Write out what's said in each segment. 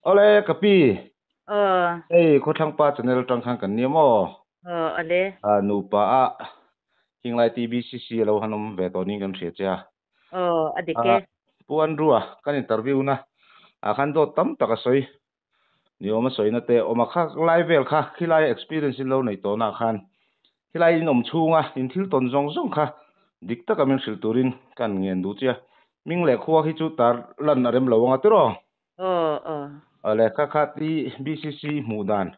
Awle ka pi. Aw. Hei Khawthlangpa channel atang khan kan nia maw? Aw awle. A nupa a Hinglai TBCC a lo han awm ve tawh niin kan hria che a. Aw a dik e. Pu Andrew-a kan interview na ah khan dawt tam tak a sawi ni awm a sawina te awm a kha lai vel kha khilai experience in lo neih tawh na ah khan khilai in awm chhunga in thil tawn zawng zawng kha dik taka min hrilh turin kan ngen duh che a. Hming leh khua khi chu tar lan a rem lo anga tiraw? Aw aw. A lehkha kha TBCC hmuh dan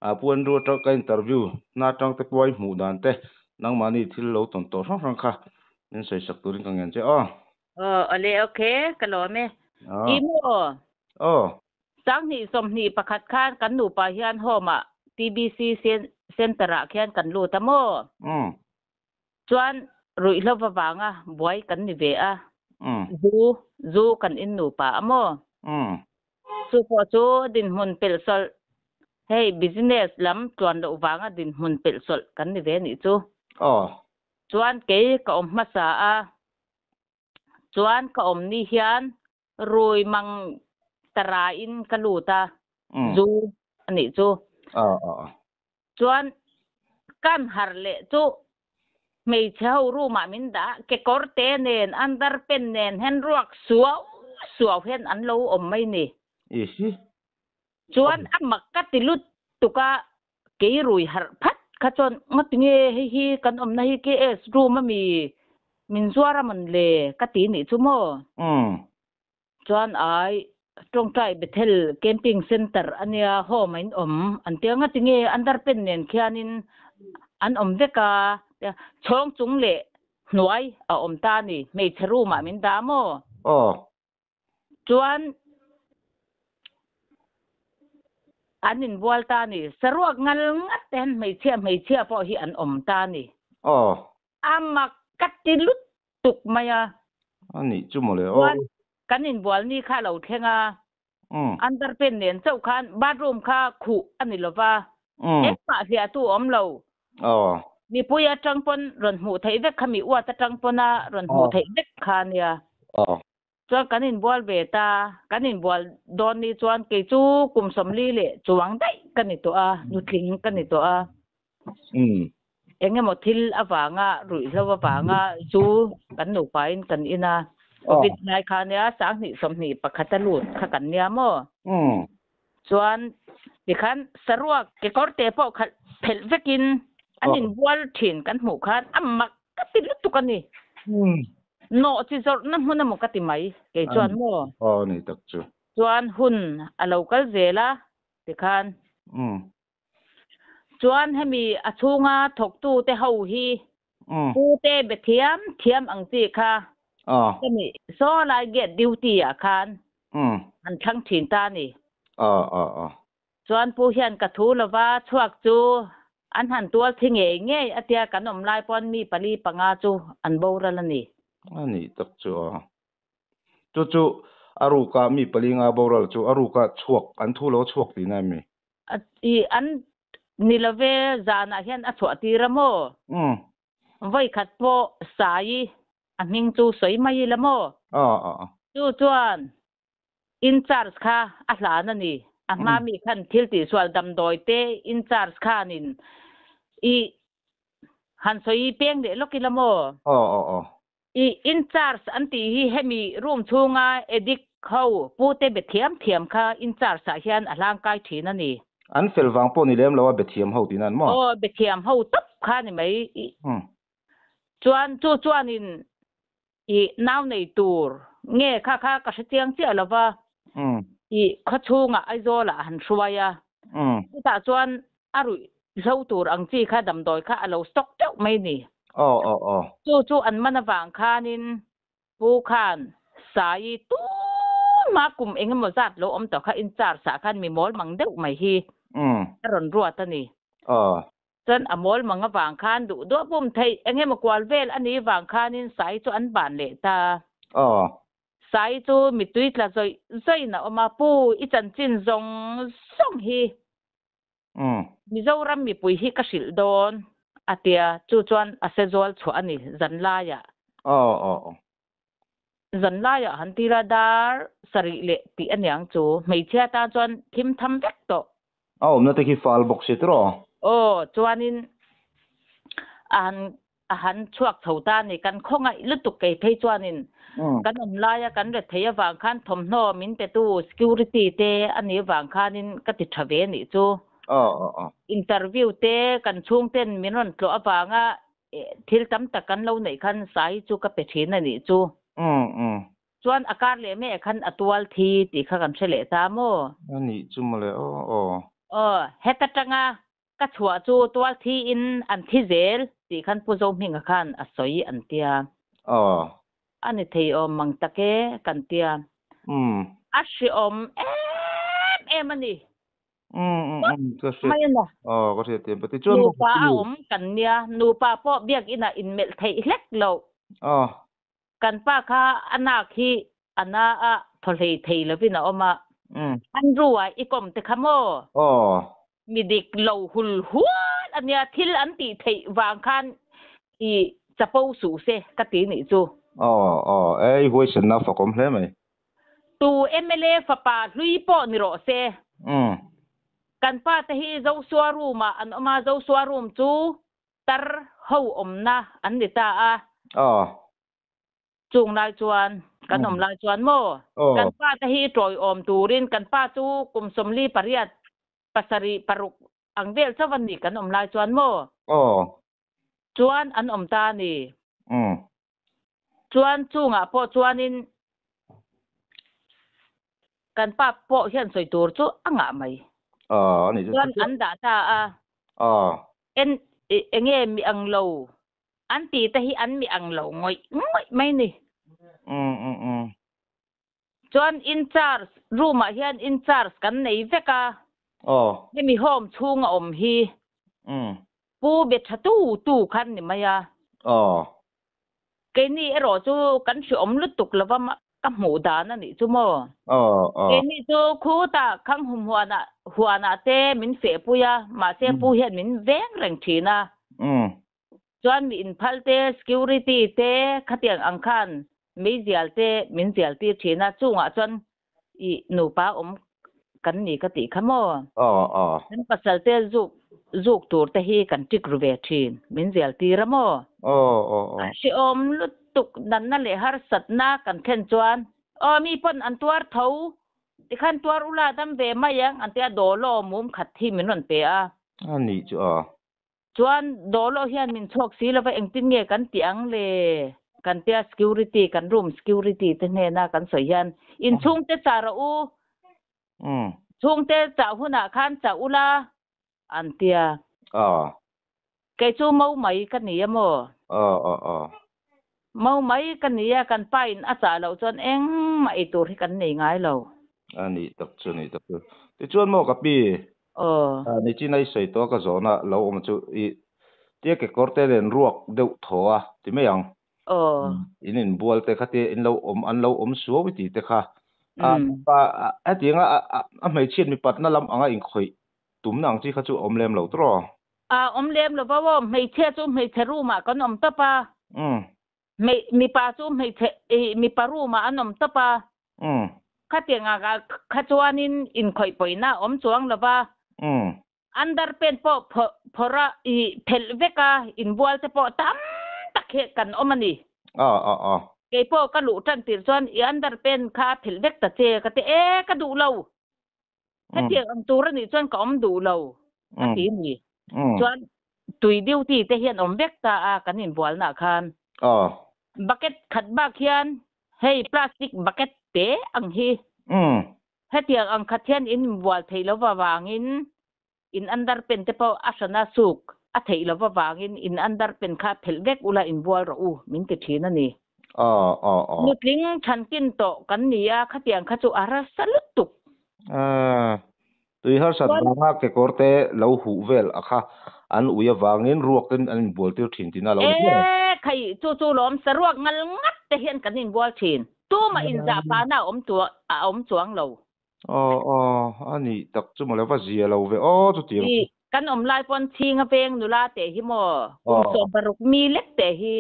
ah Pu Andrew atang ka interview na atang te pawh a i hmuh dan te nangmahni thil lo tawn tawh hrang hrang kha min sawi sak turin ka ngen che aw. Aw awle ok ka lawm e. I maw? Aw. Sanghnih 21 khan kan nupa hian home ah TBC center ah khian kan lut a maw? Chuan ruihhlo avanga buai kan ni ve a, zu zu kan in nupa a maw? Chu pawh chu dinhmun pelh sawlh, hei business lam tluan loh vanga dinhmun pelh sawlh kan ni ve nih chu. Chuan kei ka awm hmasa a, chuan ka awm ni hian rui mang tara in ka lut a, zu a nih chu. Chuan kan har leh chu hmeichhe ho room ah min dah a, kekawr te nen underpant nen hian ruak suau suau hian an lo awm mai ni. Chuan a mak ka ti lut tuk a, kei rui harh phat kha chuan ngatinge hei hi kan awmna hi KS room ami min zuar a mawn le ka ti nih chu maw? Chuan ai, Tawngtai Bethel Camping Centre a nia home a in awm an tia nga tinge underpant nen khianin an awm vek a, chhawng chung leh hnuai a awm ta a ni, hmeichhe room ah min dah maw? Aw. Chuan an inbual ta a ni, saruak ngal ngat te hian hmeichhia hmeichhia pawh hi an awm ta a ni. Aw. A mak ka ti lut tuk mai a. A nih chu mawle aw. Chuan kan inbual ni kha a lo thleng a, underpant nen chauh khan bathroom kha khuh a ni lova, engmah hliahtu a awm lo. Mipui atang pawn rawn hmuh theih vek kha mi uat atang pawna rawn hmuh theih vek kha a nia. Chuan kan inbual ve ta, kan inbual dawn ni chuan kei chu kum 40 leh chuang daih ka ni tawh a, nutling ka ni tawh a. Eng emaw thil avanga ruihhlo avanga chu kan nupain kan in a, Covid lai kha nia 2021 a lut kha kan nia maw? Chuan tikhan saruak kekawr te pawh khalh phelh vekin an inbual thin kan hmuh khan a mak ka ti lutuk a ni. Nawh chi zawrhna hmun emaw ka ti mai kei chuan maw? Aw ni tak chu. Chuan hun a lo kal zel a tikhan. Chuan hemi a chhunga thawktu te ho hi pu te be thiam thiam ang chi kha hemi saw lai gate duty ah khan an thlang thin ta a ni. Chuan pu hian ka thu lova chhuak chu an han tual thi ngei ngei a tia kan awm lai pawn mi pali panga chu an boral a ni. A nih tak chu a. Chu chu a ruka mi pali nga boral chu a ruka chhuak an thu lo chhuak tihna em ni? I an ni love zanah hian a chhuah tir a maw? Vawi khat pawh Sai a hming chu sawi mai ila maw? Chu chuan in charge kha a hlan a ni. A hma mi khan thil tihsual damdawi te in charge khanin i han sawi peng leh lawk ila maw? I in charge an tih hi hemi room chhunga addict ho pu te be thiam thiam kha in charge ah hian a hlang kai thin a ni. An fel vang pawh ni lem lo a be thiam ho tihna an maw? Aw be thiam ho tawp kha ni mai. Chuan chu chuanin i nau nei tur nge kha kha ka hre chiang chiah lo va. I khaw chhungah Aizawl ah a han hruai a. Chutah chuan a ruih hlo tur ang chi kha damdawi kha a lo stock teuh mai ni. Aw aw aw. Chu chu an man avang khanin Pu khan Sai tuma kum eng emaw zat lo awm tawh kha in charge ah khan mi mawl mang deuh mai hi a rawn ruat a ni. Aw. Chuan a mawl mang avang khan duh duah pum theih eng emaw kual vel a nih vang khanin Sai chu an ban leh ta. Aw. Sai chu mitui tla zawih zawihin a awm a, Pu i chanchin zawng zawng hi Mizoram mipui hi ka hrilh dawn a tia, chu chuan a se zual chhuah a ni zan laiah. Aw aw aw. Zan laiah han tira dar sarih leh tih aniang chu hmeichhia tan chuan thim tham vek tawh. A awmna te khi fal bawk si tiraw? Aw, chuanin a han a han chhuak chho ta a ni. Kan khawngaih lutuk kei phei chuanin kan awm laia kan re thei avang khan thawmhnaw min petu security te a nih avang khanin ka ti tha ve a nih chu. Interview te kan chhungten min rawn tlawh avanga thil tam tak kan lo neih khan sai chu ka pe thin a nih chu. Chuan a kar leh meh khan a tual thi tih kha kan hre leh ta maw? A nih chu mawle aw aw. Aw, heta tanga ka chhuah chu tual thi in an thi zel tih khan Pu Zohminga khan a sawi an tia. Aw. A ni thei awm mang tak e kan tia. A hreawm em em a ni. Ka hriat Mai a na. Aw ka hriat thiam pati chuan Nupa a awm kan nia, nupa pawh biakinn ah inmelh theih hlek loh. Aw. Kan pa kha a nak hi a na a thaw hlei thei lovin a awm a. An ru ah i kawm te kha maw? Aw. Mi dik lo hul hual a nia, thil an tih theih vang khan i chapo suh se ka ti nih chu. Aw aw, e i huaisenna a fakawm hle mai. Tu mla fapa hlui pawh ni rawh se. Kan pa te hi Zosua room ah an awm a, Zosua room chu tar ho awmna an ni ta a. Chung lai chuan, kan awm lai chuan maw? Kan pa te hi tawiawm turin kan pa chu kum 48, 7, 6 ang vel chauh a ni kan awm lai chuan maw? Chuan an awm ta a ni. Chuan chungah pawh chuanin kan pa pawh hian sawi tur chu a ngah mai. Chuan an dah ta a. En enge mi ang lo an tih te hi an mi ang lo ngawih ngawih mai ni. Chuan in charge room ah hian in charge kan nei vek a. Hemi home chhung a awm hi. Pu be tha tu tu khan ni mai a. Keini erawh chu kan hreawm lutuk lova ka hmuh dan a nih chu maw. Keini chu khutah khang hum huanah huanah te min fehpui a, mahse pu hian min veng reng thin a. Chuan mi inphal te, security te khatiang ang khan meizial te min zial tir thin a, chungah chuan i nupa awm kan ni ka tih kha maw? Kan pasal te zuk zuk tur te hi kan ṭik ru ve ṭhin, min zial tir a maw? A hrehawm lutuk nanna leh harsatna kan thlen chuan aw mi pawn an tuar tho, tikhan tuar ula dam ve mai ang an tia dawlaw mum khat hi min rawn pe a. A nih chu a. Chuan dawlawh hian min chhuak si lova engtin nge kan tih ang le? Kan tia security, kan room security te hnena kan sawi hian inchhungte chah rawh u, chhungte chah hunah khan chah ula an tia. Kei chu mo mai ka ni a maw? Mo mai ka ni a, kan pa in a chah loh chuan engmah ei tur hi kan nei ngai lo. A nih tak chu, a nih tak chu. Tichuan maw ka pi? Aw. Nichina i sawi tawh a ka zawhna lo awm chu i tia kekawr te nen ruak deuh thaw a ti mai ang. Aw. In inbual te kha tia in lo awm an lo awm suau i tih te kha. A hetiang a a hmeichhiat mipatna lam anga inkhawih tumna ang chi kha chu a awm lem lo tawh. A awm lem lo va aw, hmeichhia chu hmeichhe room ah kan awm tawp a. Hmei mipa chu hmeichhe ih mipa room ah an awm tawp a. Khatiang ah kha chuanin inkhawih pawina a awm chuang lo va. Underpant pawh phawrh phawrh a ih phelh vek a, inbual te pawh tam tak hi kan awm a ni. Keipawh ka luh tan tir chuan i underpant kha phelh vek ta che ka ti e ka duh lo. Hetiang ang tur a nih chuan ka awm duh lo ka ti a ni. Chuan tui duty te hian awm vek ta a kan inbualnaah khan. Bucket khat bak hian hei plastic bucket te ang hi. Hetiang ang khat hian in inbual theih lo avangin in underpant te pawh a hrana suk a theih lo avangin in underpant kha phelh vek ula inbual rawh u min ti thin a ni. Nutling thankin tawh kan ni a, khatiang kha chu a rasa lutuk. Tui harsat vanga kekawr te lo huh vel a kha an ui avangin ruakin an inbual tir thin tihna a lo ni ber. E khai, chu chu lawm saruak ngal ngat te hian kan inbual thin. Tumah inzahpahna a awm a awm chuang lo. Aw aw, a nih tak chu mawle va zia lo ve aw chutiang chu. I kan awm lai pawn chhinga veng nula teh hi maw kum 16 mi lek teh hi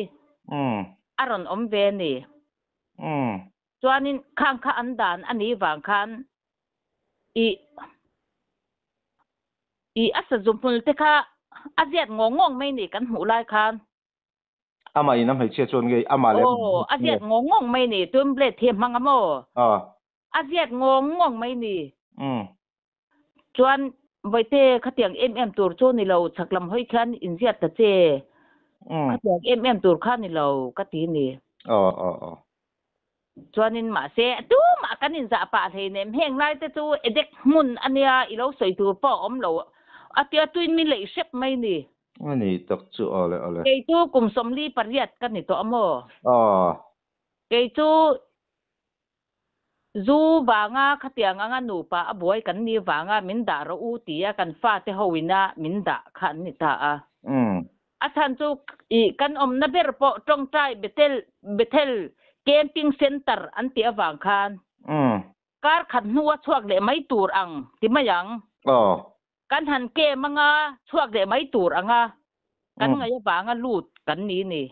a rawn awm ve a ni. Chuanin khang kha an dan a nih vang khan i i a sazu hmul te kha a ziat ngawng ngawng mai ni kan hmuh lai khan. Amah in a hmeichhia chuan ngei amah leh Aw, a ziat ngawng ngawng mai ni. Tun blade hi a hmang a maw? Aw. A ziat ngawng ngawng mai ni. Chuan Vawite khatiang em em tur chu ni lo, chhak lam hawi khian inziat ta che. Khatiang em em tur kha ni lo ka ti ni. Aw aw aw. Chuanin mahse tumah kan inzah pah hleinem heng lai te chu edek hmun ania i lo sawi tur pawh a awm lo a tia tuin min leih hrep mai ni. A ni tak chu aw le aw le. Kei chu kum 48 ka ni tawh a maw? Aw. Kei chu Zu vanga khatiang anga nupa a buai kan ni vanga min dah rawh u tia kan fate hoina min dah kha an ni ta a. A chhan chu i kan awmna ber pawh tawngtai Bethel Bethel Camping Centre an tih avang khan kar khat hnua chhuak leh mai tur ang ti mai ang. Kan han kem anga chhuak leh mai tur anga kan ngaih avanga lut kan ni ni.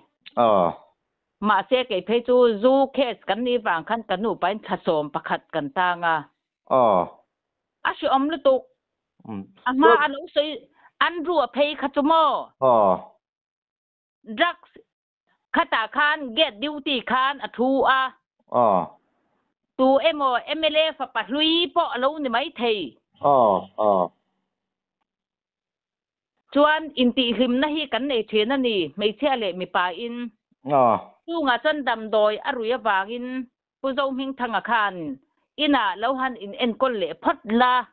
Mahse kei phei chu zu case kan nih vang khan ka nupain thla 11 kan tang a. A hreawm lutuk. A hma a lo sawi Andrew a phei kha chu maw? Drugs khatah khan gate duty khan a thu a. Tu emaw mla fapa hlui pawh a lo ni maithei. Chuan intihhlimna hi kan nei thin a ni, hmeichhia leh mipa in. Chungah chuan damdawi a rui avangin Pu Zohmingthanga khan inah lo han in enkawl leh phawt la,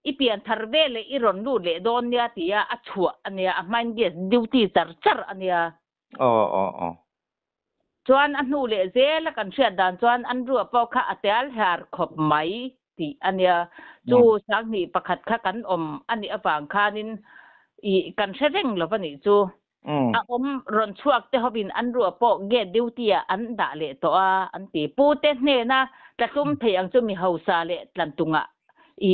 i pian thar ve leh i rawn lut leh dawn nia tia a chhuah a nia, a hmain gas duty char char a nia. Chuan a hnu leh zel a kan hriat dan chuan Andrew-a pawh kha a tel her khawp mai tih a nia. Chu 1001 kha kan awm a nih avang khanin i kan hre reng lo va nih chu. A awm rawn chhuak te hovin Andrew-a pawh gate duty-ah an dah leh tawh a an ti. Pu te hnena tlahlum thei ang chu mi hausa leh tlantunga i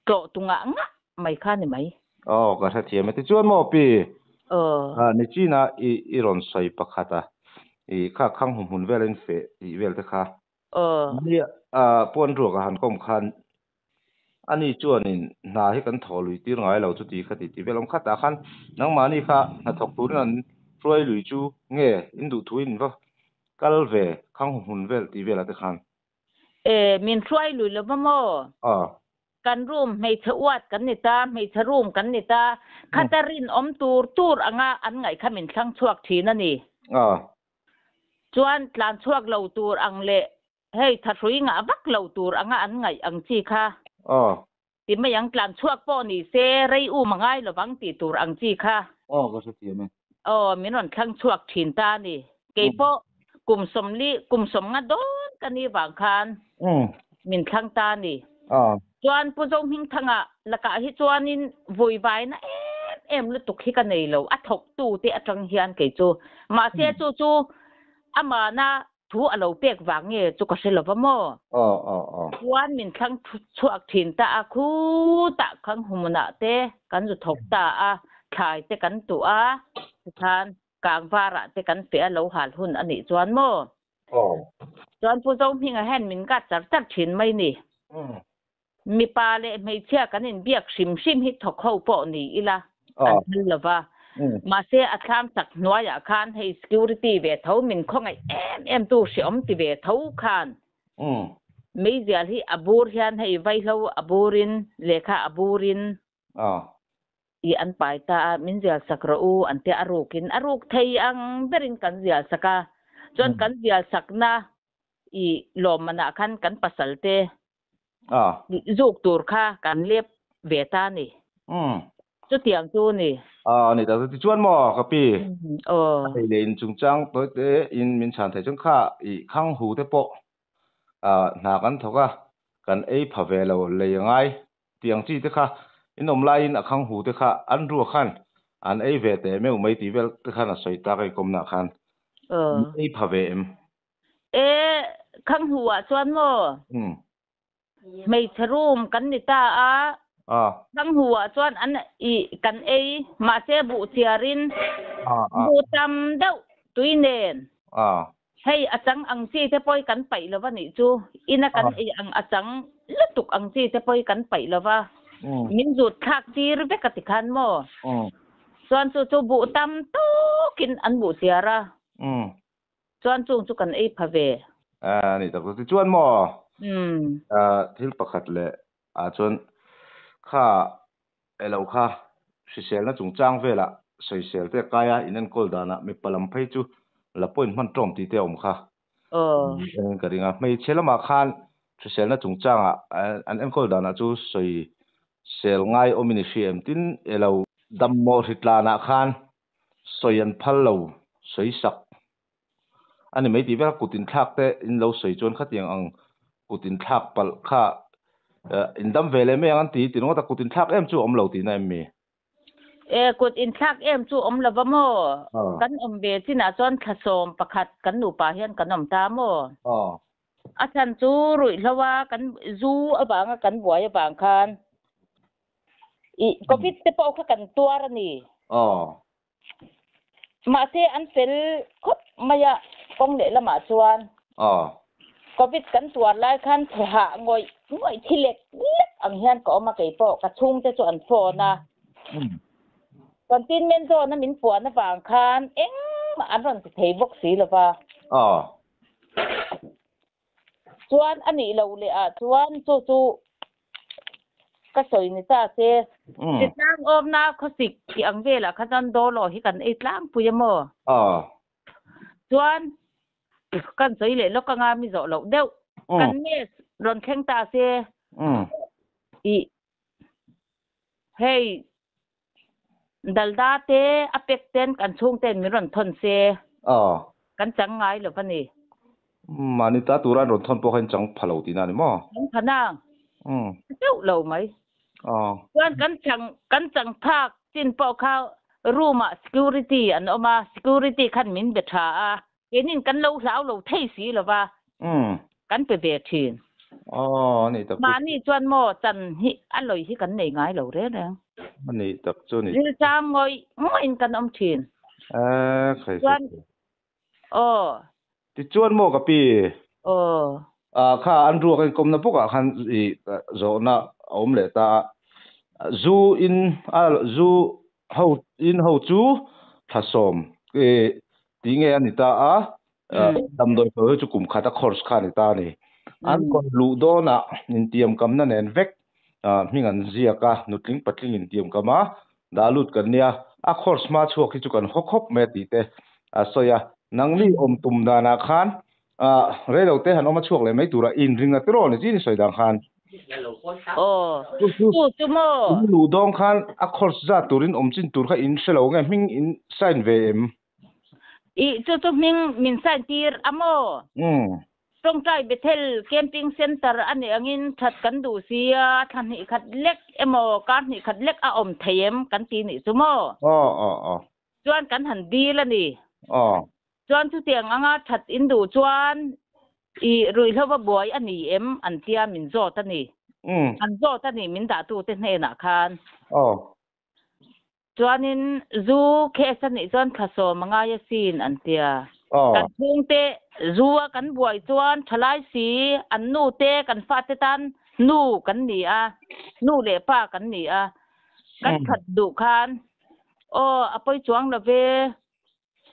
tlawh tungah ngah mai kha ni mai. Aw, ka hrethiam e. Tichuan maw Pi? Aw. Ah, Nichina i i rawn sawi pakhat a, i kha khang hmu hmun vel a in feh tih vel te kha. Aw. Ni ah puan ruak a han kawm khan ani chuanin hna hi kan thaw lui tir ngai lo chuti kha ti tih vel awm khatah khan nangmahni kha hnathawk turin an hruai lui chu nge in duh thu in va kal ve khang hmu hmun vel tih velah te khan. E, min hruai lui lo va maw? Aw. Kan room hmeichhe uat kan ni ta, hmeichhe room kan ni ta, khata rinawm tur tur anga an ngaih kha min thlang chhuak thin a ni. Aw. Chuan tlan chhuak lo tur ang leh hei thahrui ngah vak lo tur anga an ngaih ang chi kha. Aw. Ti mai ang tlan chhuak pawh ni se rei um a ngai lovang tih tur ang chi kha. Aw ka hrethiam e. Aw min rawn thlang chhuak thin ta a ni. Kei pawh kum sawmli kum sawmnga dawn ka ni vang khan min thlang ta a ni. Chuan Pu Zohmingthanga lakah hi chuanin vawivaina em em lutuk hi ka nei lo a thawktu te atang hian kei chu. Mahse chu chu amana Thu a lo pek vang nge chu ka hre lova maw? Aw, aw, aw. Chuan min thlang chhuak thin ta a, khutah khang humunah te kan zu thawk ta a, thlai te kan tuh a, tikhan kangvarah te kan feh a lo hal hun a nih chuan maw? Aw. Chuan Pu Zohminga hian min gat char char thin mai ni. Mipa leh hmeichhia kan inbiak hrim hrim hi thawk ho pawh ni ila an phal lo va. Mahse a thlam chak hnuaiah khan hei security ve tho min khawngaih em em tu hreawm ti ve tho khan meizial hi a bur hian hei vaihlo a burin lehkha a burin i an pai ta a, min zial sak rawh u an tia a rukin a ruk thei ang berin kan zial sak a, chuan kan zial sakna i lawmmanah khan kan pasal te Zuk tur kha kan lep ve ta ni. Chutiang chu ni. A ni ta tichuan maw ka pi? Aw. Hei leh in chungchang tawi te in min chhan theih chuan kha i khang hu te pawh hna kan thawk a, kan ei pha ve lo lei a ngai tiang chi te kha in awm laiin a khang hu te kha an ruak khan an ei ve teh meuh mai tih vel te khan a sawi tak a i kawmna khan. Ei pha ve em? E, khang hnuah chuan maw? Hmeichhe room kan ni ta a. Khang hnuah chuan an i kan ei, mahse buh chiarin buh tam deuh tui nen. Hei a chang ang chi te pawh hi kan paih lo va nih chu. Ina kan ei ang a chang lutuk ang chi te pawh hi kan paih lo va. Min zut thlak tir vek a ti khan maw? Chuan chu chu buh tam tawkin an buh chiar a. Chuan chung chu kan ei pha ve. A ni tak chu. Tichuan maw? Thil pakhat leh ah chuan kha elo kha hriselna chungchang velah sawisel te a kai a, in enkawl danah mipa lam phei chu la point hman tawm tih te a awm kha ka ring a. Hmeichhe lamah khan hriselna chungchangah an enkawl danah chu sawisel ngai awmin i hria em? Tin, elo dammawh hritlanah khan sawi an phal lo, sawi sak a ni mai tih vek a, kut inthlak te in lo sawi chuan khatiang ang kut inthlak palh kha in dam ve leh mai ang an ti ti ringawt a, kut inthlak em chu a awm lo tihna em mi? E, kut inthlak em chu awm lova maw? Kan awm ve chinah chuan thla 11 kan nupa hian kan awm ta maw? A chhan chu ruihhlo a kan zu avanga kan buai avang khan i covid te pawh kha kan tuar a ni. Mahse an fel khawp mai a, kawng leh lamah chuan Covid kan tuar lai khan thehah ngawih ngawih thi lek lek ang hian ka awm a keipawh ka chhungte chu an phone a. Containment zone a min puan avang khan engmah an rawn ti thei bawk si lo va. Chuan a nih loh leh ah chuan chu chu ka sawi ni ta se. Chitlang awmna khawsik tih ang velah kha chuan dawlaw hi kan ei tlangpui a maw? Chuan kan sawi leh lawk anga mi zawh loh deuh. Kan mess rawn thleng ta se. Ih hei Dalda te a pek ten kan chhung ten min rawn thawn se. Kan chang ngai lo va ni. Mahni ta tura an rawn thawn pawh kha in chang pha lo tihna a ni maw? Chang pha nang. Deuh lo mai. Chuan kan chang kan chang phak chin pawh kha room ah security an awm a, security khan min be tha a. Keinin kan lo hlau lo thei si lo va, kan pe ve thin. Aw, a nih tak chu. Mahni chuan maw chan hi a lawi hi kan nei ngai lo reng reng. A nih tak chu ni. Rilchang ngawih ngawih in kan awm thin. E, khai khai. Chuan, aw. Tichuan maw ka pi? Aw. Kha an ruak a inkawmna bawkah khan i zawhna a awm leh ta a. Zu in a zu ho in ho chu thla 10 i Tih nge a ni ta a, damdawi sawi ho chu kum khat a course kha a ni ta a ni. An rawn luh dawnah intiamkamna nen vek hming an ziak a, nutling patling intiamkam a, dah lut kan nia, a course hma chhuak hi chu kan haw khawp mai a tih te a sawi a. Nangni awm tum danah khan reilo te han awm a chhuak leh mai tura inring a tiraw ni chin i sawi dan khan. Aw, chu chu maw? In luh dawng khan a course zat turin awm chin tur kha in hre lo nge hming in sign ve em? Ih, chu chu hming min sign tir a maw? Tawngtai Bethel Camping Centre a nih angin that kan duh si a, thla hnih khat lek emaw kar hnih khat lek a awm thei em kan ti nih chu maw? Aw, aw, aw. Chuan kan han dil a ni. Aw. Chuan chutiang anga that in duh chuan i ruihhlo va buai a ni em an tia min zawt a ni. An zawt a ni min dahtute hnenah khan. Aw. Chuanin zu case a nih chuan thla 10 a ngai asin an tia. Kan chhungte zu a kan buai chuan thalai si an nu te kan fate tan nu kan ni a, nu leh pa kan ni a. Kan that duh khan aw a pawi chuang lo ve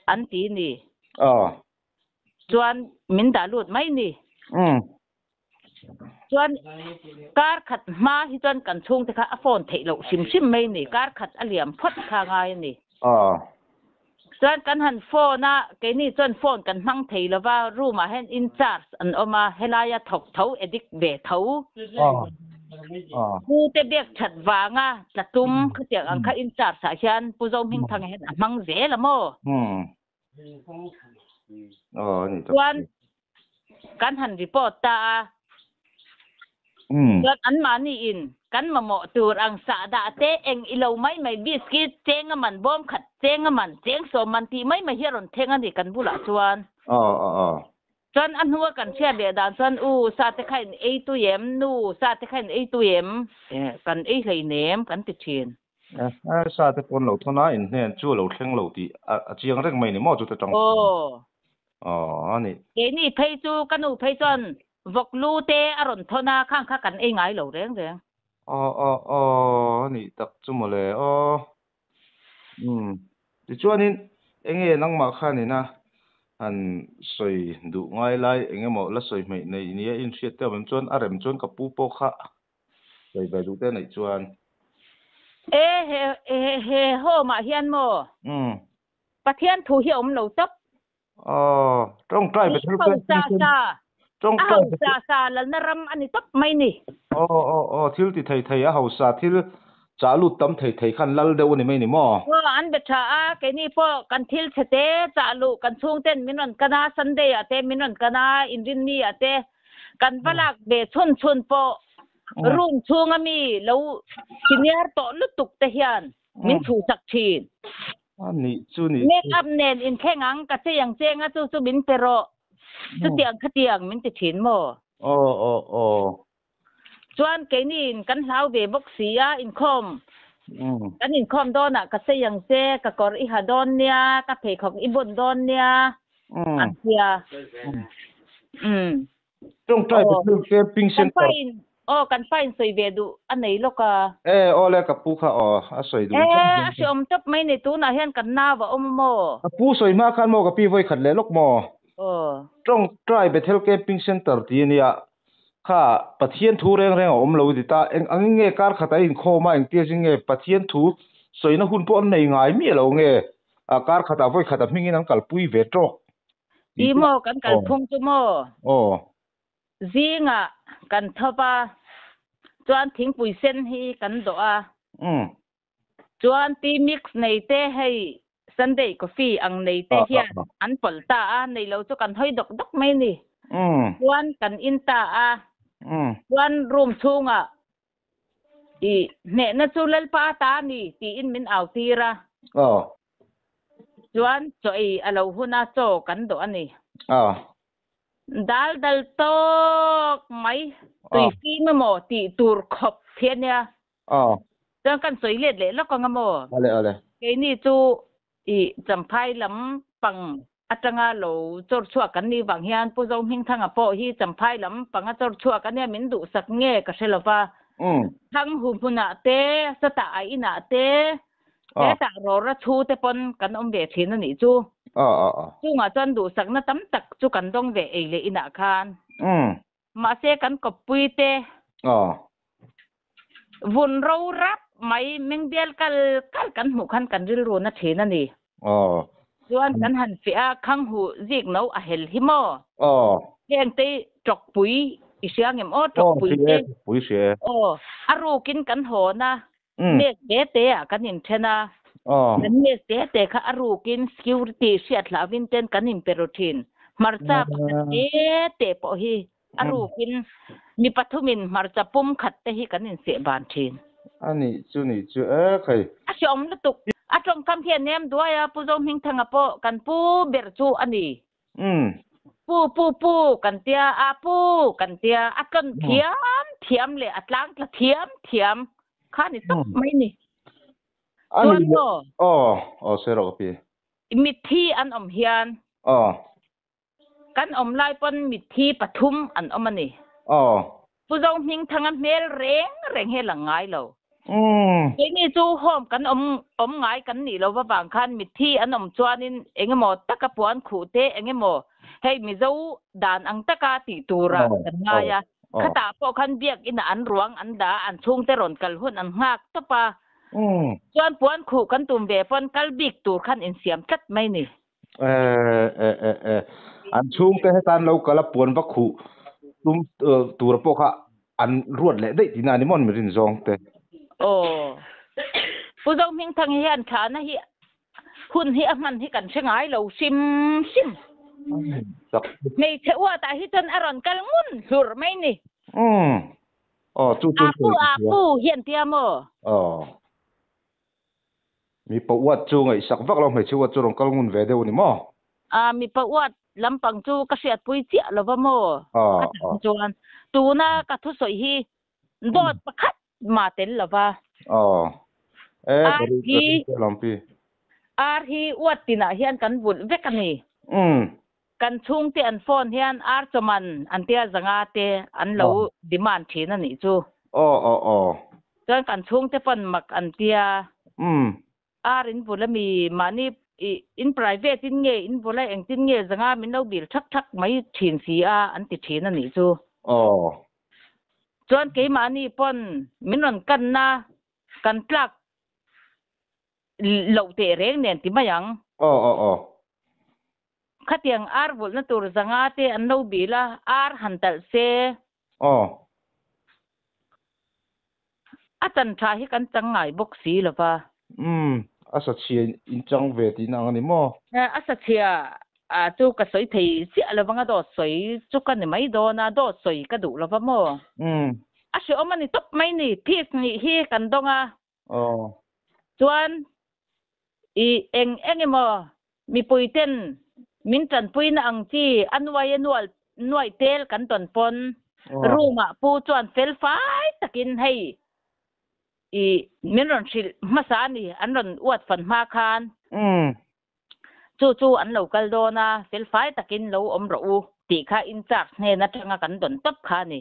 an ti ni. Chuan min dah lut mai ni. Chuan kar khat hma hi chuan kan chhungte kha a phone theih loh hrim hrim mai ni. Kar khat a liam phawt kha ngai a ni. Chuan kan han phone a, keini chuan phone kan hmang thei lo va, room ah hian in charge an awm a, helaia thawk tho addict ve tho. Pu te biak that vanga tla tum khatiang ang kha in charge ah hian Pu Zohmingthanga hian a hmang zel a maw? Chuan kan han report ta a. Chuan anmahni in kan mamawh tur ang sah dah te eng i lo mai mai biscuit cheng a man bawm khat cheng a man cheng 10 man tih mai mai hi a rawn thleng a ni kan bulah chuan. Chuan a hnua kan hriat leh dan chuan u sa te kha in ei tui em nu sa te kha in ei tui em kan ei hlei nem kan ti thin. Sa te pawn lo thawn a in hnen chu a lo thleng lo tih a chiang reng mai ni maw chu te tang. Aw. Aw a ni. Keini phei chu ka nu phei chuan vawk lu te a rawn thawn a, khang kha kan ei ngai lo reng reng. Aw aw aw a nih tak chu mawle aw. Umm tichuanin enge nangmah khanin a han sawi duh ngai lai eng emaw la sawi hmeih neih nia inhriat te awm em chuan a rem chuan ka pu pawh kha sawi ve duh te neih chuan. E he he he home ah hian maw? Umm. Pathian thu hi a awm lo tawp. Aw, tawngtai Bethel Hausa sa, a hausa sa lalna ram a ni tawp mai ni. Aw, aw, aw, thil ti thei thei a hausa thil chah lut tam thei thei khan lal deuh a ni mai ni maw? Aw, an be tha a, keini pawh kan thil chhe te chah luh kan chhungten min rawn kan a, Sunday ah te min rawn kan a, Inrinni ah te kan va lak ve chhun chhun pawh room chhunga mi lo senior tawh lutuk te hian min chhuhsak thin. A nih chu nih chu. Make up nen inthleng ang, ka chei ang che anga chu chu min pe rawh. Chutiang khatiang min ti thin maw? Aw aw aw. Chuan keini in kan hlau ve bawk si a, inkhawm kan inkhawm dawnah ka chei ang che, ka kawr i ha dawn nia, ka pheikhawk i bun dawn nia an tia. Umm. Tawngtai Bethel Camping Center. Kan pain aw kan pain sawi ve duh a nei lawk a. E aw le ka pu kha aw a sawi duh. E a hreawm tawp mai ni tunah hian kan nau a awm maw? Ka pu sawi hma khan maw ka pi vawi khat leh lawk maw? Aw. Tawngtai Bethel Camping Center ti a nia kha Pathian thu reng reng a awm lo ti ta eng angin nge kar khat a inkhawm a engtia zing nge Pathian thu sawina hun pawh an nei ngai miah lo nge kar khatah vawi khat a hmingin an kalpui ve tawk. Ti maw kan kalphung chu maw? Aw. Zingah kan tho va, chuan thingpui sen hi kan dawh a. Umm. Chuan tea mix nei te hei Sunday coffee ang nei te hian an pawlh ta a, nei lo chu kan hawi dawk dawk mai ni. Umm. Chuan kan in ta a. Umm. Chuan room chhungah i hnehna chu Lalpa ta a ni tiin min au tir a. Aw. Chuan chaw ei a lo hun a, chaw kan dawh a ni. Aw. Dal dal tawk mai, tui fim emaw tih tur khawp khi a nia. Aw. Chuan kan sawi let leh lawk ang a maw? Ale ale. Keini chu i Champhai lam pang atanga lo chawr chhuak kan nih vang hian Pu Zohmingthanga pawh hi Champhai lam panga chawr chhuak a nia min duhsak nge ka hre lo va. Thanghu hmunah te, Satah a inah te, Hetah rawra chhu te pawn kan awm ve thin a nih chu. Chungah chuan duhsakna tam tak chu kan dawng ve ei leh inah khan. Mahse kan kawppui te vun ro rap mai mengbial kal kal kan hmuh khan kan rilru na thin a ni. Chuan kan han fiah a, khanghu zik no a hel hi maw? Heng te tawkpui i hria ngem aw tawkpui te. Aw, a rukin kan hawn a, Mes te te ah kan inthen a, kan mes te te kha a rukin security hriat hlauhin ten kan inpe ru thin. Hmarcha pakhat te te pawh hi a rukin mi pathumin hmarcha pum khat te hi kan inseh ban thin. A nih chu nih chu e khai. A hreawm lutuk. A tawngkam hi a nem duai a, Pu Zohmingthanga pawh kan pu ber chu a ni. Pu pu pu kan tia a pu kan tia a tlawn thiam thiam leh a tlang tla thiam thiam kha ni tawp mai ni. Chuan maw? Aw aw sawi rawh ka pi. Mitthi an awm hian. Aw. Kan awm lai pawn mitthi pathum an awm a ni. Aw. Pu Zohmingthanga hmel reng reng hi a lang ngai lo. Keini chu home kan awm awm ngai kan nih lo avang khan mitthi an awm chuanin eng emaw taka puan khuh te eng emaw hei Mizo dan ang taka tih turah kan ngai a. Khatah pawh khan biakinah an ruang an dah a, an chhungte rawn kal hun an nghak tawp a. Chuan puan khuh kan tum ve pawn kal bik tur khan insiam tlat mai ni. E e e e an chhungte hetan lo kal a puan va khuh tum tur pawh kha an ruat leh daih tihna a ni maw an mi rin zawng te. Aw. Pu Zohmingthang hian thlahna hi hun hi a hman hi kan hre ngai lo hrim hrim. Hmeichhe uatah hi chuan a rawn kal ngun hlur mai ni. Umm. Aw chu chu. A pu a pu hian tia maw? Aw. Mipa uat chu ngaihsak vak lo, hmeichhe uat chu rawn kal ngun ve deuh a ni maw? A, mipa uat lampang chu ka hriatpui chiah lo va maw? Ka tan chuan tuna ka thusawi hi dawt pakhat mah tel lo va. Aw, e, ka ring ka ring chiah lo pi. Ar hi uat tinah hian kan vulh vek a ni. Umm. Kan chhungte an phone hian ar chawman an tia zanga te an lo demand thin a nih chu. Aw aw aw. Chuan kan chhungte pawn mak an tia. Umm. Ar in bul ami mahni i in private in nge in bula engtin nge zanga min lo bil thak thak mai thin si a an ti thin a nih chu. Aw. Chuan keimahni pawn min rawn kanna kan tlak loh teh reng nen ti mai ang. Aw aw aw. Khatiang ar vulhna tur zanga te an lo bil a, ar han talh se. Aw. A chan tha hi kan chang ngai bawk si lo va. Umm, a sa chhia in chang ve tihna ang a ni maw? A sa chhia chu ka sawi thei chiah lo vang a, dawt sawi chu ka ni mai dawn a, dawt sawi ka duh lo va maw? Umm. A hrehawm a ni tawp mai ni, fees nih hi kan dawng a. Aw. Chuan i eng eng emaw mipui ten min tanpuina ang chi a nuai a nual nuaih tel kan tawn pawn room ah pu chuan fel fai takin hei i min rawn hrilh hmasa a ni an rawn uat fan hma khan. Chu chu an lo kal dawn a, fel fai takin lo awm rawh u tih kha in charge hnen atanga kan dawn tawp kha a ni.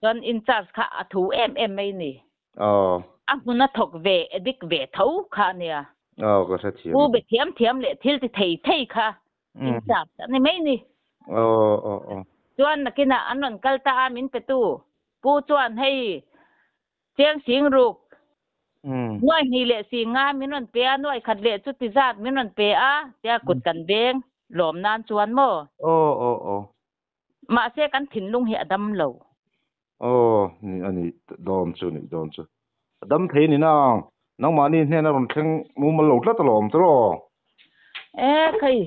Chuan in charge kha a thu em em mai ni. A hmun a thawk ve addict ve tho kha a nia. Aw ka hrethiam. Pu be thiam thiam leh thil ti thei thei kha in charge a ni mai ni. Aw aw aw. Chuan nakinah an rawn kal ta a min petu pu chuan hei Cheng sing ruk. Nuai hnih leh sing nga min rawn pe a, nuai khat leh chu ti zat min rawn pe a, tia kut kan veng lawm nan chuan maw? Aw aw aw. Mahse kan thinlung hi a dam lo. Aw ni a nih dawn chu nih dawn chu. A dam thei ni nang. Nangmahni hnena rawn thleng mumal lo tlat alawm tawh. E khai.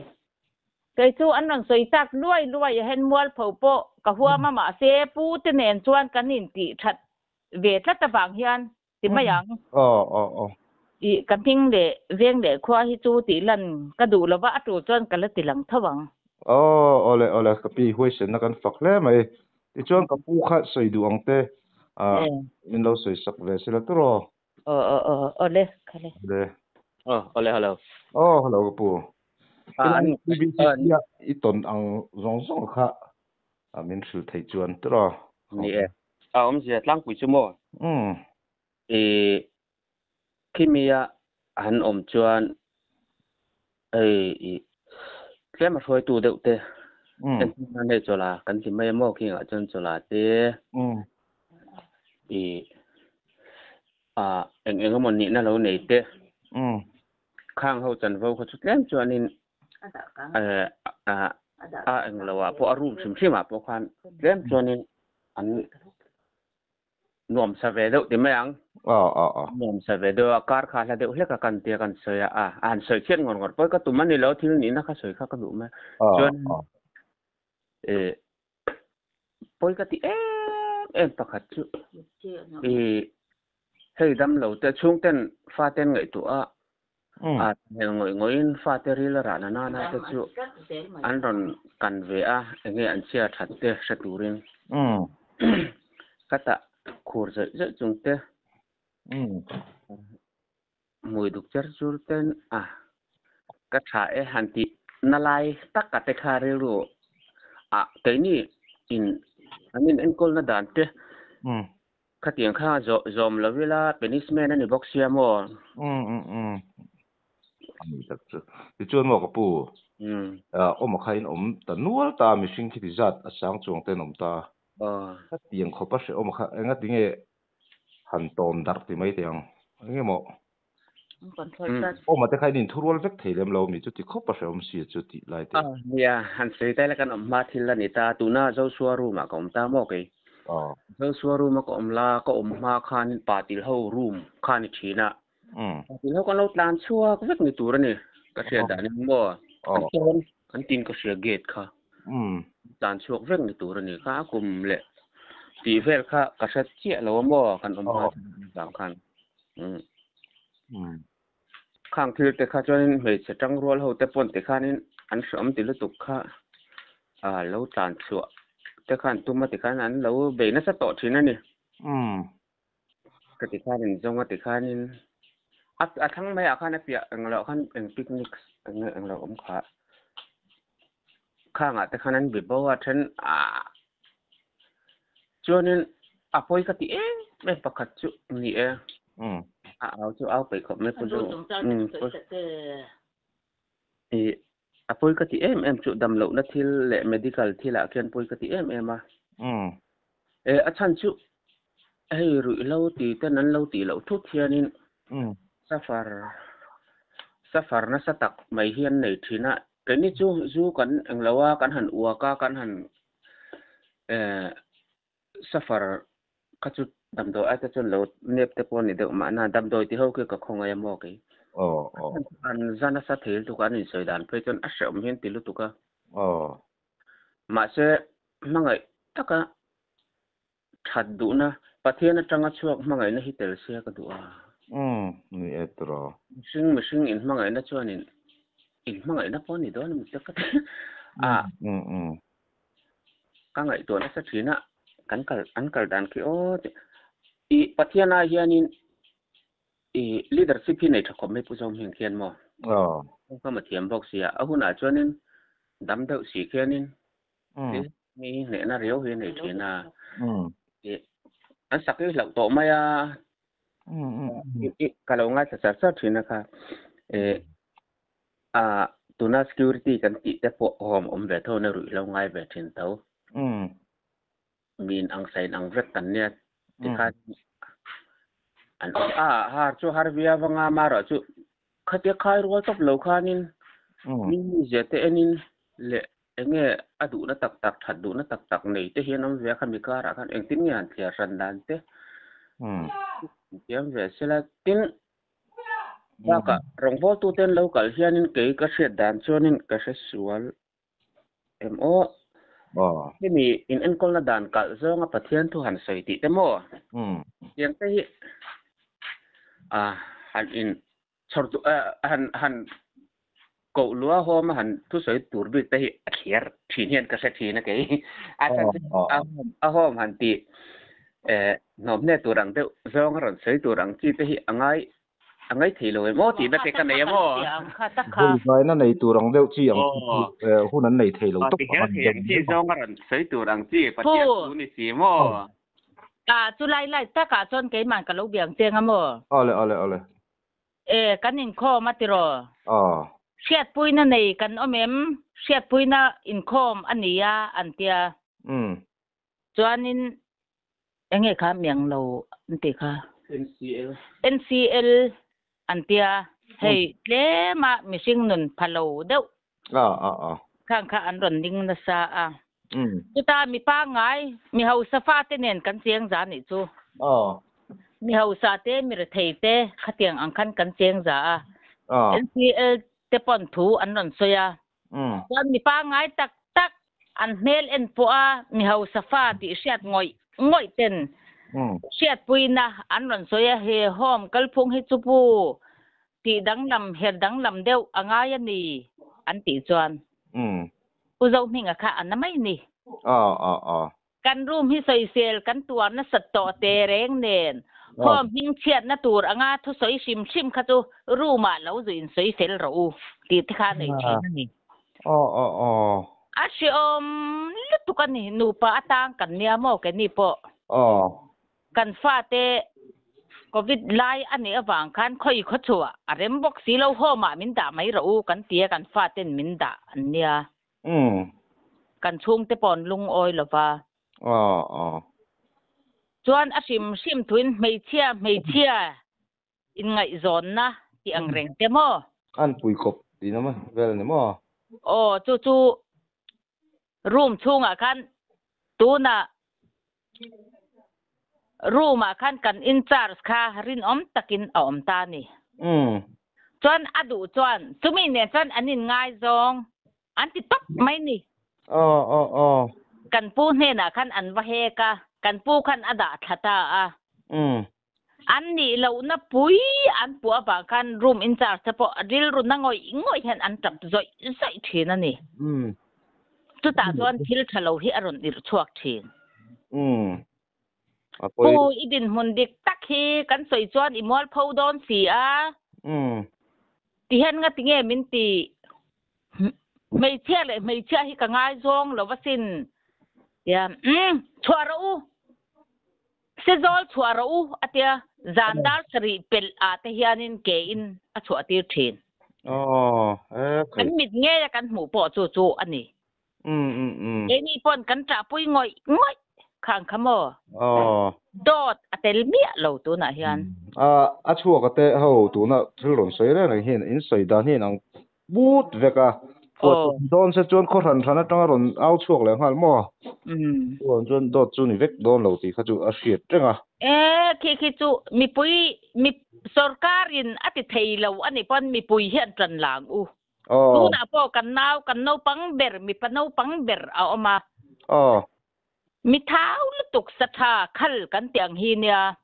Kei chu an rawn sawi tak luai luai a hen mualpho pawh ka huam a mahse pu te nen chuan kan intih that ve tlat avang hian ti mai ang. Aw aw aw. Ih ka hming leh veng leh khua hi chu tih lan ka duh lova a tul chuan ka la ti lang tho ang. Aw awle awle ka pi huaisenna kan fak hle mai. Tichuan ka pu kha sawi duh ang te min lo sawi sak ve sela tur aw. Aw aw aw awle khale. Awle. Aw awle hello. Aw hello ka pu. TBCC a i tawn ang zawng zawng kha min hrilh theih chuan tur aw. Ni e. A awmzia tlangpui chu maw? Umm. I khimia han awm chuan hei i tlem a hruaitu deuh te entir nan hei chawla kan ti mai a maw khingah chuan chawla te i a eng eng emaw nihna lo nei te khang ho chanvo kha chu tlem chuanin a englo ah pawh a room hrim hrim ah pawh khan tlem chuanin an nuam sa ve deuh ti mai ang. Aw aw aw. Nuam sa ve deuh a, kar kha hla deuh hlek a kan tia kan sawi a, a han sawi chhiat ngawr ngawr pawh ka tum a ni lo, thil nihna kha sawi kha ka duh mai. Chuan eh pawi ka ti em em pakhat chu i hei dam lo te chhungten faten ngaihtuah a a hmel ngawih ngawih in fate ril a rah na nana te chu an rawn kan ve a enge an chhia that te hre turin ka tah khur zawih zawih chung te hmui duk cher chur ten a ka tha e han tih na lai tak a te kha rilru ah keini in an in enkawl na dan te Khatiang kha zawm lo ila punishment a ni bawk sia maw? Umm umm umm. A ni tak chu. Tichuan maw ka pu? Umm. Awm a kha in awm ta nual ta mihring khiti zat a sang chuang ten awm ta. Aw. Khatiang khawp a hrehawm a kha engati nge han tawn darh ti mai teh ang. Enge maw? Awm a te kha in inthurual vek thei lem lo mi chu ti khawp a hrehawm sia chu tih lai te. Aw nia, han sawi ta ila kan awm hma thil a ni ta. Tuna Joshua room ah ka awm ta maw kei? Aw. Joshua room a ka awm la, ka awm hma khanin pa til ho room kha ni thin a. Pa til ho kan lo tlan chhuak vek ni tur a ni. Ka hriat dan in maw? An tawn, an tin ka hria gate kha. Tlan chhuak vek ni tur a ni kha a kum leh tih vel kha ka hre chiah lo a maw kan awm hma vang khan. Khang thil te kha chuanin hmeichhe tangrual ho te pawn tikhanin an hreawm ti lutuk kha lo tlan chhuah te khan tum a tikhan an lo bei nasa tawh thin a ni. Ka tikhanin zawng a tikhanin a thlang maiah khan a piah engloh khan eng picnic eng nge englo awm kha. Khanga te khan an bi bo a then a chuanin a pawi ka ti em em pakhat chu ni e. A au chu au peih khawp mai pu chu. I a pawi ka ti em em chu dam lohna thil leh medical thilah khian pawi ka ti em em a. E a chhan chu hei ruihhlo ti ten an lo tih loh thut hianin safar safar nasa tak mai hi an nei thin a. Keini chu zu kan englo a kan han uak a kan han eh safar kha chu damdawi ai te chuan lo nep te pawh a ni deuh mahna damdawi ti ho khi ka khawngaih a maw kei. An za nasa thei lutuk a an insawi dan phei chuan a hrehawm hian ti lutuk a. Mahse hmangaih taka that duhna Pathian atanga chhuak hmangaihna hi tel sia ka duh a. Umm ni e tiraw. Mihring mihring inhmangaihna chuanin inhmangaihna pawh a ni dawn a mi te ka ti a. Ka ngaihtuah nasa thin a, kan kal an kal dan khi aw tih. I Pathian ai hianin i leadership hi nei tha khawp mai Pu Zohming khian maw? Aw. Kawngkam a thiam bawk sia, a hunah chuanin dam deuh si khianin mi hi hnehna riau hi a nei thin a. I an sak hi hlauh tawh mai a. I ka lo ngaithla char char thin a kha. A tuna security kan tih te pawh hawm awm ve tho na ruihhlo ngai ve thin tho. Min ang sain ang vek kan nia tikhan an awm a har chu har via vanga marawh chu khatia khai rual tawp lo khanin mi mizia te enin leh enge a duhna tak tak that duhna tak tak nei te hian awm ve a khami karah khan engtin nge han thliar hran dan te thiam ve sela tin Bakah rawngbawltute an lo kal hianin kei ka hriat dan chuanin ka hre sual em aw. Hemi in enkawlna dan kalh zawnga Pathian thu han sawi tih te maw? Tiang te hi han in chhawr duh han han koh lua hawm a han thusawi tur bik te hi a thliar thin hian ka hre thin a kei. A chhan chu a hawm han tih hnawmhne tur ang deuh zawng a rawn sawi tur ang chi te hi a ngai a ngai thei lo em aw tihna te ka nei em aw. Vawivaina nei tur ang deuh chi ang hun an nei thei lo tawp ang. Ti hel thei ang chi zawng a rawn sawi tur ang chi Pathian thu ni si maw. Chu lai lai takah chuan keimah ka lo biang cheng a maw. Awle awle awle. E, kan inkhawm a tiraw? Aw. Hriatpuina nei kan awm em? Hriatpuina inkhawm a ni a, an tia. Umm. Chuanin enge kha miang lo an tih kha? NCL. NCL an tia. Hei tlema mihring nun pha lo deuh. A a a. Khang kha an rawn ding nasa a. Chuta mi pangngai, mi hausa fate nen kan cheng za nih chu. Aw. Mi hausa te, mi rethei te khatiang ang khan kan cheng za a. NCL te pawn thu an rawn sawi a. Chuan mi pangngai tak tak an hmel en pawh a mi hausa fa tih hriat ngawih ngawih ten hriatpuina an rawn sawi a, he home kalphung hi chu pu tih danglam her danglam deuh a ngai a ni an tih chuan Pu Zohminga kha a na mai ni. Kan room hi sawisel kan tuar nasat tawh te reng nen home hming chhiatna tur anga thusawi hrim hrim kha chu room ah lo zu in sawisel rawh u tih te kha a nei thin a ni. A hreawm lutuk a ni nupa atang kan nia maw keini pawh. Kan fate Covid lai a nih avang khan khawi khaw chhuah a rem bawk si lo home ah min dah mai rawh u kan ti a kan faten min dah an nia. Kan chhungte pawh an lungawi lo va. Chuan a hrim hrim thuin hmeichhia hmeichhia inngaihzawnna tih ang reng te maw? An pui khawp tihna mai vel a ni maw? Aw, chu chu room chhungah khan tunah room ah khan kan in charge kha rinawm takin a awm ta a ni. Chuan a duh chuan chumi nen chuan an inngaizawng an ti tawp mai ni. Aw aw aw. Kan pu hnenah khan an va hek a, kan pu khan a dah thla ta a. An nih lohna pui an puh avang khan room in charge te pawh rilru na ngawih ngawih hian an tap zawih zawih thin a ni. Chutah chuan thil tha lo hi a rawn irh chhuak thin. Pu i dinhmun dik tak hi kan sawi chuan i mualpho dawn si a. Tihian nga tinge min ti? Hmeichhia leh hmeichhia hi ka ngaizawng lo asin. Tia, Umm, chhuah rawh u. Sezawl chhuah rawh u, a tia. Zan dar sarih pelh ah te hianin ke in a chhuah tir thin. Aw, e khai. Kan mit ngeia kan hmuh pawh chu chu a ni. Um um um. Keini pawn kan ṭahpui ngawih ngawih khang kha maw? Aw. Dawt a tel miah lo tunah hian. A, a chhuak a te ho tuna thil rawn sawi reng reng hian in sawi dan hi inang but vek a. Phuah tum dawn se chuan khaw hran hran atanga rawn au chhuak leh nghal maw? Chuan chuan dawt chu ni vek dawn lo tih kha chu a hriat reng a. E, khi khi chu mipui mi sorkarin a ti thei lo a nih pawn mipui hian ṭan lang u. Tunah pawh kan nau kan naupang ber mipa naupang ber a awm a. Mi thau lutuk sa tha khal kan tih ang hi nia.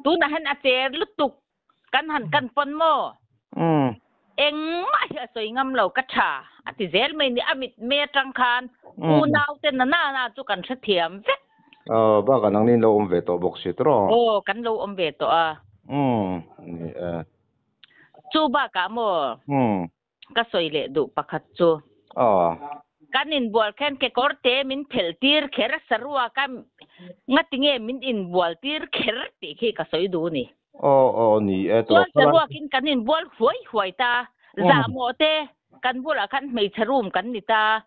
Tunah hian a cher lutuk kan han kan pawn maw? Engmah hi a sawi ngam lo ka tha a ti zel mai ni a mit me atang khan unau te na na na chu kan hrethiam vek. Aw bakah nangni in lo awm ve tawh bawk si tawh. Aw kan lo awm ve tawh a. Ni e. Chu bakah maw ka sawi leh duh pakhat chu. Kan inbual khan kekawr te min phelh tir kher sarua ka ngati nge min inbual tir kher tih khi ka sawi duh ni. Aw aw ni e tawh. Chuan saruakin kan inbual huai huai ta. Zahmawh te kan bulah khan hmeichhe room kan ni ta.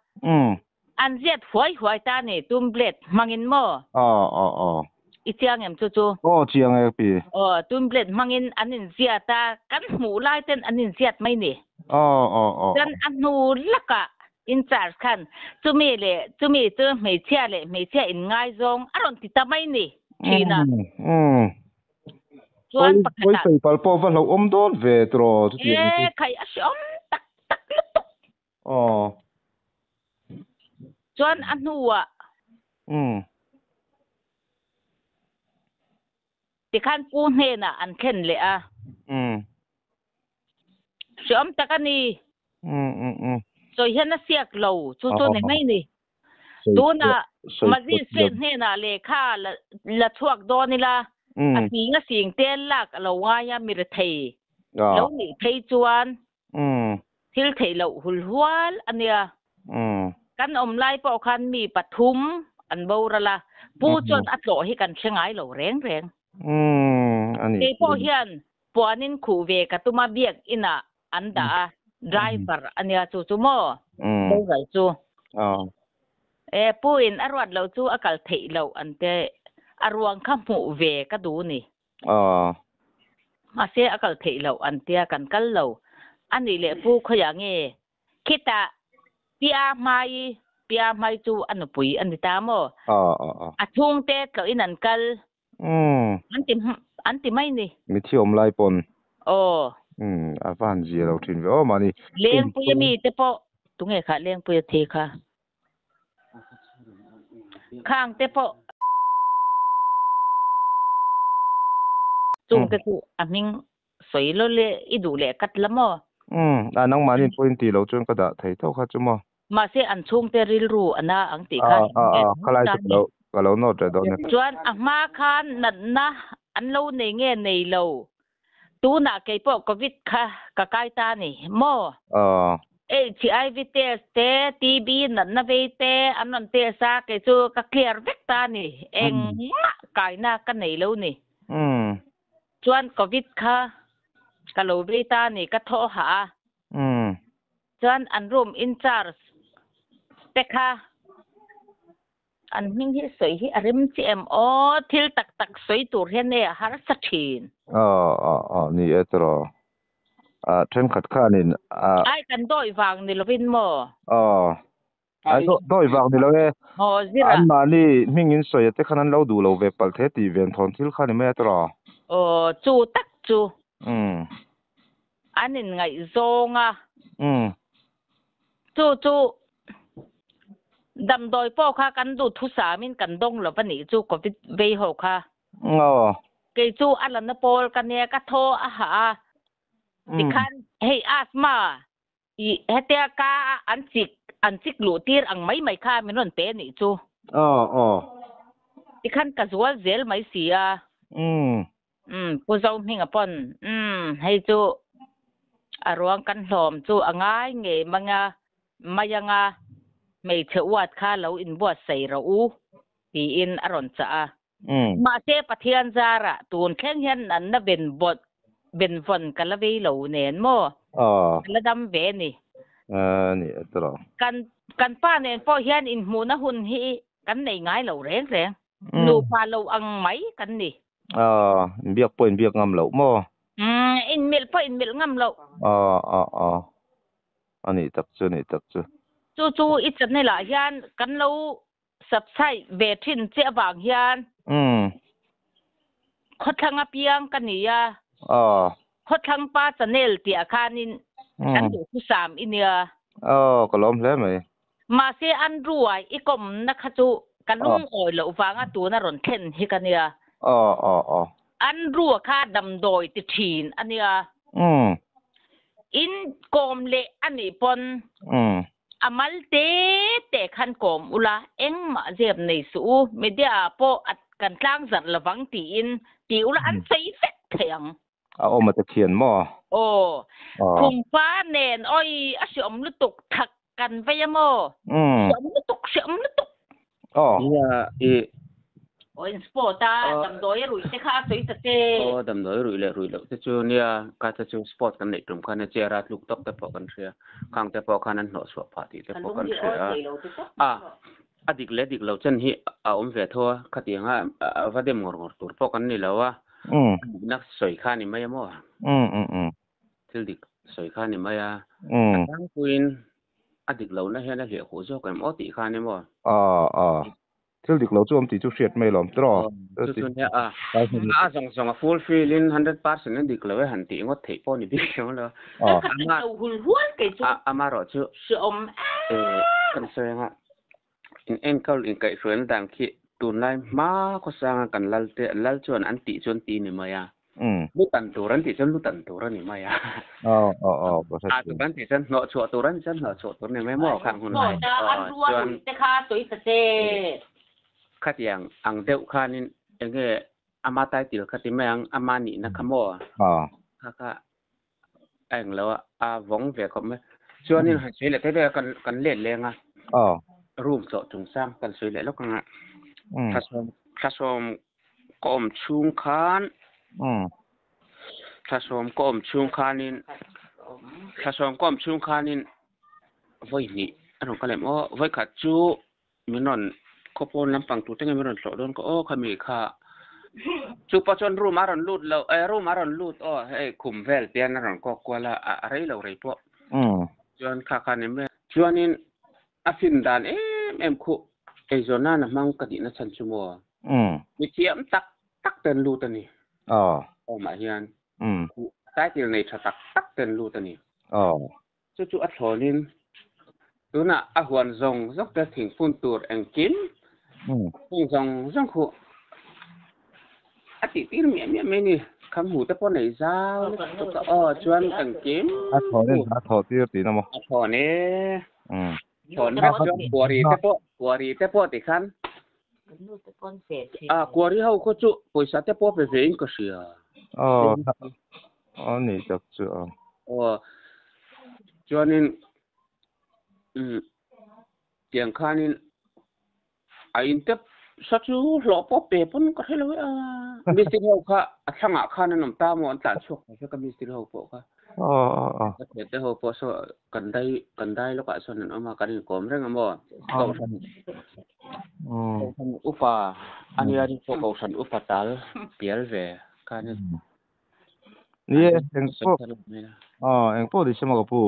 An ziat huai huai ta ni tum blade hmangin maw? Aw aw aw. I chiang em chu chu? Aw chiang e pi. Aw tum blade hmangin an in ziat a, kan hmuh lai ten an in ziat mai ni. Aw aw aw. Chuan a hnu lakah in charge khan chumi leh chumi chu hmeichhia leh hmeichhia in ngaizawng a rawn ti ta mai ni thin a. Chuan pakhatah. Pawi sawi pal pawh va hlauhawm dawn ve tiraw chutiang chu. E khai a hreawm tak tak lutuk. Aw. Chuan a hnuah. Umm. Tikhan pu hnenah an thlen leh a. Umm. Hreawm tak a ni. Umm umm umm. Sawi hian a siak lo chu chu ni mai ni. Tunah magistrate hnenah lehkha la chhuak dawn ila a sing a sing te lak a lo ngai a mi rethei lo nih phei chuan Thil theih loh hul hual a nia. Kan awm lai pawh khan mi pathum an boral a, pu chuan a tlawh hi kan hre ngai lo reng reng. Kei pawh hian puanin khuh ve ka tum a, biak inah an dah a, driver a nia chu chu maw boral chu. E, pu in a ruat loh chu a kal theih loh an ti, a ruang kha hmuh ve ka duh ni. Mahse a kal theih loh an tia kan kal lo. A nih leh pu khawiah nge? Khitah Pia Hmai, Pia Hmai chu a nupui a ni ta maw? A chhungte tlawhin an kal. An ti an ti mai ni. Mithi awm lai pawn. Aw. A va han zia lo thin ve aw mahni. Lengpuia mite pawh tunge kha Lengpuia thi kha? Khang te pawh chung te chu a hming sawi lo le i duh leh kat la maw? Umm, a nangmahni pawhin tih loh chuan ka dah thei tho kha chu maw? Mahse an chhungte rilru a na ang tih kha A a a, khalai chu ka lo ka lo note reh dawn e. Chuan a hma khan natna an lo nei nge nei lo Tunah kei pawh Covid kha ka kai ta a ni maw? Aw. HIV test te, TB natna vei te an rawn test a, kei chu ka clear vek ta a ni. Engmah kaina ka nei lo ni. Chuan Covid kha ka lo vei ta a ni, ka thaw hah a. Chuan an room in charge te kha An hming hi sawi hi a rem chi em aw, thil tak tak sawi tur hian e a harsa thin. Aw aw aw ni e tiraw. Ah thenkhat khanin ah. Ai kan dawi vang ni lovin maw? Aw. Ai dawi vang ni lo e. Aw zira. An mahni hming in sawi a te khan an lo duh lo ve palh the tih ven thawn thil kha ni mai a tiraw. Aw chu tak chu. Umm. An inngaihzawng a. Umm. Chu chu damdawi pawh kha kan duh thusamin kan dawng lo va nih chu Covid vei ho kha. Aw. Kei chu a la na pawl ka nia ka thaw a hah a. Tikhan hei asthma i hetia ka an chik an chik luh tir ang mai mai kha min rawn pe nih chu. Aw aw. Tikhan ka zual zel mai si a. Umm. Umm Pu Zohminga pawn umm hei chu a ruang kan hlawm chu a ngai ngei mang a. Mayanga hmeichhe uat kha lo inbuatsaih rawh u tiin a rawn chah a. Mahse Pathian zarah tun thleng hian nanna ben bawt ben vawn ka la vei lo nen maw? Ka la dam ve a ni. Kan kan pa nen pawh hian inhmuhna hun hi kan nei ngai lo reng reng. Nupa lo ang mai kan ni. Inbiak pawh inbiak ngam loh maw? Inmilh pawh inmilh ngam loh. A nih tak chu, a nih tak chu. Chu chu i channel ah hian kan lo subscribe ve thin che avang hian khawthlang apiang ka ni a, khawthlang pa channel tih ah khanin kan duhthusam i nia. Aw, ka lawm hle mai. Mahse Andrew-a i kawmna kha chu ka lungawi loh vanga tuna rawn thlen hi ka nia. Aw, aw, aw. Andrew-a kha damdawi ti thin a nia. In kawm leh a nih pawn a mal te te khan kawm ula, engmah zep nei suh u, media ah pawh a kan tlang zarh lovang tiin ti ula an sawi vek thei ang. A awm a te khian maw? Aw, khumpa nen awi a hreawm lutuk thak kan vei a maw? Hreawm lutuk, hreawm lutuk. Aw. Nia, i. Aw, in sport a, damdawi a ruih te kha a sawi ta che. Aw, damdawi ruih leh ruih loh te chu nia, ka te chu sport kan neih tum khan a chair a tluk tawk te pawh kan hria, khang te pawh khan an hnawh chhuah phah tih te pawh kan hria a. A dik leh dik lo chen hi a awm ve tho a, khatianga a va dem ngawr ngawr tur pawh kan ni lo a, a dikna sawi kha a ni mai a maw? Thil dik sawi kha a ni mai a, a tlangpuiin a dik lohna hian a hliah huh zawk em aw tih kha a ni maw? Thil dik lo chu awm tih chu hriat mai lawm tiraw? Chu chu nia a, a zawng zawng a full fill in 100% a dik lo e han tih ngawt theih pawh ni bik lo lo. Ka dik lo hul hual kei chu. Amarawh chu hreawm em. Kan sawi anga in enkawl inkaihhruaina dan khi tunlai hma khawsanga kan lal te lal chuan an tih chuan ti ni mai a. Lu tan tur an tih chuan lu tan tur a ni mai a. A tur an tih chuan hnawh chhuah tur an tih chuan hnawh chhuah tur a ni mai maw khang hun lai. Chuan khatiang ang deuh khanin eng nge ama title kha ti mai ang ama nihna kha maw kha kha a eng lo a a vawng ve khawp mai. Chuanin han sawi leh te te kan let leng a room tlawh chungchang kan sawi leh lawk ang a thlasawm Ka awm chhung khan thlasawm ka awm chhung khanin thlasawm ka awm chhung khanin vawi hnih a rawn kal em aw vawi khat chu min rawn khawpawn lampang tur te nge min rawn tlawh dawn ka aw khami kha chu pawh chuan room a rawn lut lo eh room a rawn lut aw hei khum vel te hian a rawn kawk kual a a rei lo rei pawh chuan kha kha ni mai a chuanin a fin dan em em khuh eizawn nan a hmang ka tihna chhan chu maw Mi thiam tak tak te an lut a ni. Awmah hian title nei tha tak tak te an lut a ni. Chu chu a thlawnin tunah a huan zawng zawng te thingphun tur engkim hung zawng zawng khu a tih tir miah miah mai a ni. Kham hmu te pawh nei zau lutuk a aw chuan engkim A thlawnin a thawh tir tihna maw? A thlawn e. Thawnna chuan kuari te pawh kuari te pawh ti khan a kuari ho khaw chu pawisa te pawh pe ve in ka hria. Aw a ni tak chu a. Aw chuanin umm tiang khanin a in tep sa chu hlawh pawh pe pawn ka hre lo e a. Mistiri ho kha a thlangah khan an awm ta maw an tlan chhuak ta vek a mistiri ho pawh kha. Ka thiante ho pawh saw kan dai kan dai lawkah sawn an awm a kan inkawm reng a maw kohhran kohhran upa a nia rin pawh kohhran upa tal pial ve kha ni. Ni e eng pawh aw eng pawh ni se maw ka pu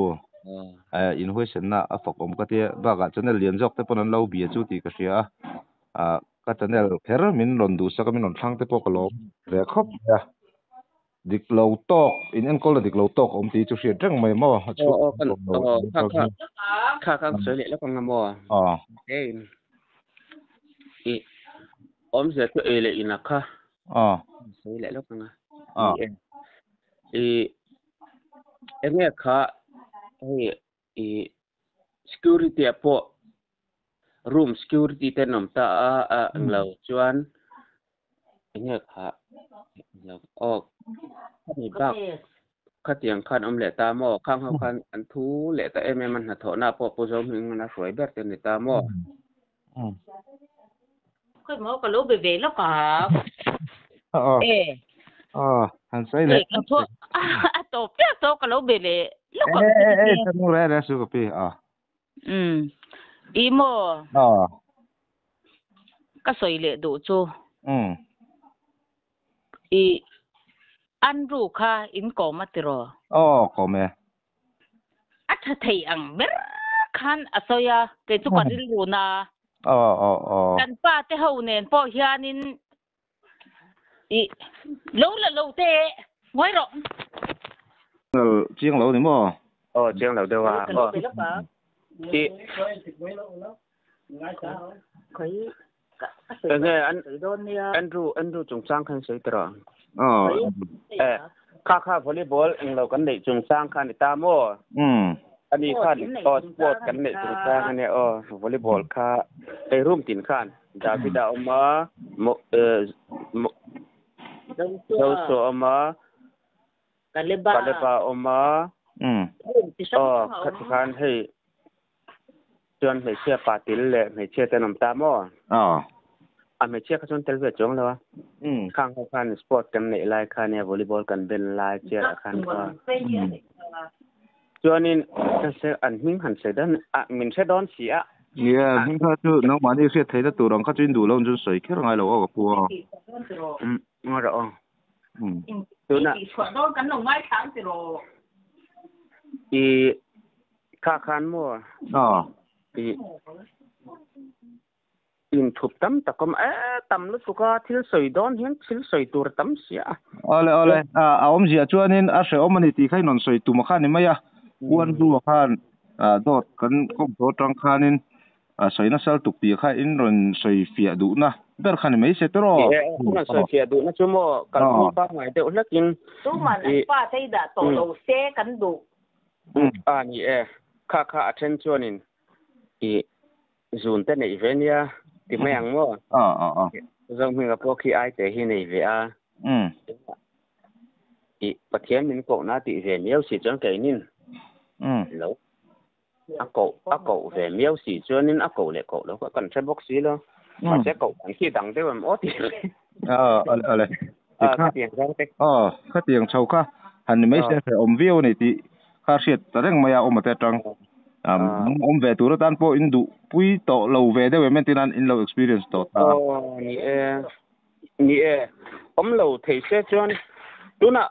in huaisenna a fak awm ka tia bakah channel lian zawk te pawn an lo bia chu tih ka hria a ka channel kher min rawn duhsak a min rawn thlang te pawh ka lawm ve khawp mai a. Dik lo tawk, in enkawl a dik lo tawk awm tih chu hriat reng mai maw? A chhung Aw, kan, aw, kha kha, kha kha sawi leh lawk ang a maw? Aw. Ein, i awmzia chu ei leh in a kha. Aw. Sawi leh lawk ang a. Aw. I, enge kha, hei, i security ah pawh room security te an awm ta a, a englo chuan enge kha englo aw khami bak. Khatiang khan awm leh ta maw? Khang ho khan an thu leh ta em em a, hnathawhna pawh Pu Zohming a hruai ber te ni ta maw? Khawi maw ka lo be ve lawk a. E. Han sawi leh. A tawp tep tawh ka lo be leh lawk ang. E e e nu re re su ka pi a. I maw? Ka sawi leh duh chu. I Andrew kha in kawm a tiraw? Aw, kawm e. A tha thei ang ber khan a sawi a, kei chu ka rilru na. Aw, aw, aw. Kan pa te ho nen pawh hianin i lo la lo te ngawi rawh. Chiang lo ni maw? Aw, chiang lo deuh a. Aw. I. Enge Andrew Andrew chungchang khan sawi ta rawh. Eh kha kha volleyball englo kan neih chungchang kha ani ta maw? Ani khan aw sport kan neih chungchang ania aw volleyball kha hei room tin khan Davida a awm a mo Joshua a awm a Kaleba a awm a aw khati khan hei Chuan hmeichhia pa til leh hmeichhia te an awm ta maw? Aw. A hmeichhia kha chuan tel ve chuang lo a. Khang ho khan sport kan neih lai kha nia volleyball kan ben lai chair ah khan kha. Chuanin an hming han sawi dawn a min hre dawn si a. Nia hming kha chu nangmahni hriat theihna tur ang kha chu in duh lo in chuan sawi kher ngai lo aw ka pu a. Ngaw rawh aw. Tuna. Chhuah dawn kan lo ngaithla ang tiraw? I Kha khan maw? Aw. I inthup tam tak awm e, tam lutuk a, thil sawi dawn hian thil sawi tur a tam sia. Awle awle, a awmzia chuanin a hrehawm a ni tih kha in rawn sawi tum a kha ni mai a, Uan hnua khan dawt kan kawm tawh atang khanin sawi nasa lutuk tih kha in rawn sawi fiah duhna ber kha ni mai se tawh rawh. In rawn sawi fiah duhna chu maw kalphung pangngai deuh hlekin. Tuman an pa te i dah tawh lo se kan duh. A ni e, kha kha a then chuanin i zun te neih ve nia ti mai ang maw? Zohminga pawh khi ai te hi nei ve a. I Pathian min kohna tih ve miau si chuan keinin lo a koh a koh ve miau si chuanin a koh leh koh lo kha kan hre bawk si lo. Mahse koh kan khi dang deuh em aw ti. Ale. Aw, khatiang chho kha han ni mai se hrehawm viau a ni tih kha hriat ta reng mai a awm ate atang. Awm ve tur atan pawh in duh pui tawh lo ve deuh em entir nan in lo experience tawh ta. Aw, ni e. Ni e. Awm lo thei se chuan tunah